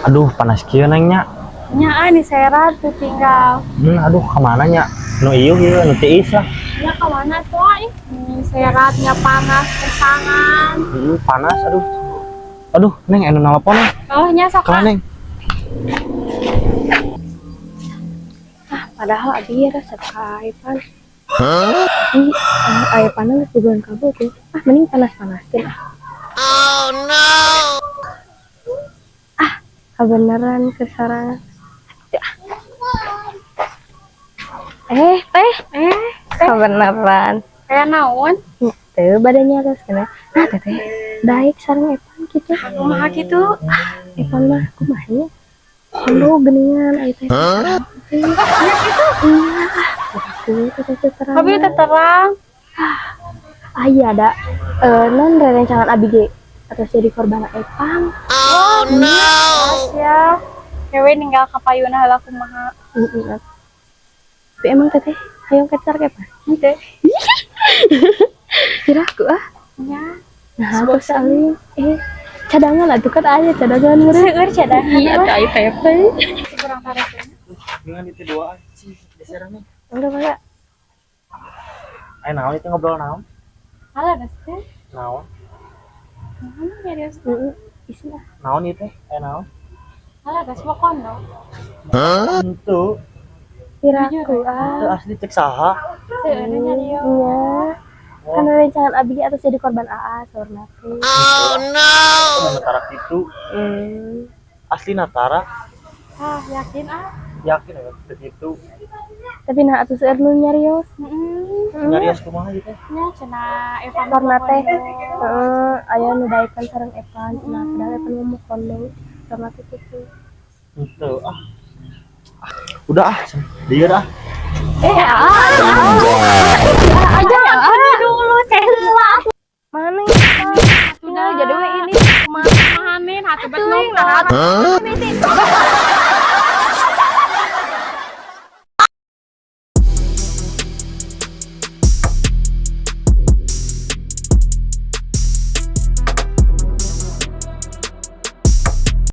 Aduh, panas kieu, Neng, nya. Nya ah, diserat tuh tinggal. Aduh, kemana nya? Nu ieu ieu nu tiis lah. Ya kemana tuh ah, ih? Diseratnya panas kesangan. Panas, aduh. Aduh, Neng, anu nelpon. Oh, nya sok Kemana, ah. Neng? Ah, padahal abi resep ka Ivan. Tapi aya panas bukan kabel tuh. Ah, mending panas-panaskeun ah. Oh no. Ah, kebenaran kesarangan. Eh, teh, Eh, kebenaran. Kayak naon? Teu badannya terus kena. Nah, teteh, daek sareng Evan gitu. Kumaha gitu? Evan mah kumaha nya? Aduh, geuningan aya teh. Iya, ah, aku teteh teh terang. Abi teh terang. Aya da non rerencangan abi ge atas jadi korban Evan. Ya. Kewe ninggal ka payuna heula kumaha. Heeh. Tapi emang teteh hayang pacar ke Evan? Henteu. Kira aku ah. Nya. Nah, aku saling cadangan atuh kan aya cadangan meureun. Seueur cadangan. Iya, tai teteh. Kurang tarik. Dengan itu dua sih, geseran, Neng. Enggak, enggak. Ayo naon itu ngobrol naon? Alah, geus teh. Naon? Naon nyarios? Heeh. Isin ah. Naon itu? Ayo naon? Alah, geus mokondo. Itu, Kira aku ah. itu asli cek saha? Seueur nyarios. Iya. Kan rerencangan abi ge atas jadi korban AA saurna teh. Oh, Natara itu asli Natara. Ah, yakin ah. Yakin ya begitu. Tapi nah atuh seueur nu nyarios. Heeh. Nyarios kumaha gitu? Nya cenah Evan Karena teh mokondo. Heeh, aya nu daekan sareng Evan cenah, padahal Evan mah mokondo saurna teh kitu. Itu ah. Udah ah, lieur ah. Eh, ah, Aja dulu teh heula. Mana? Sudah Jadi we ini kumaha nih atuh bet Teuing nonton. Nah.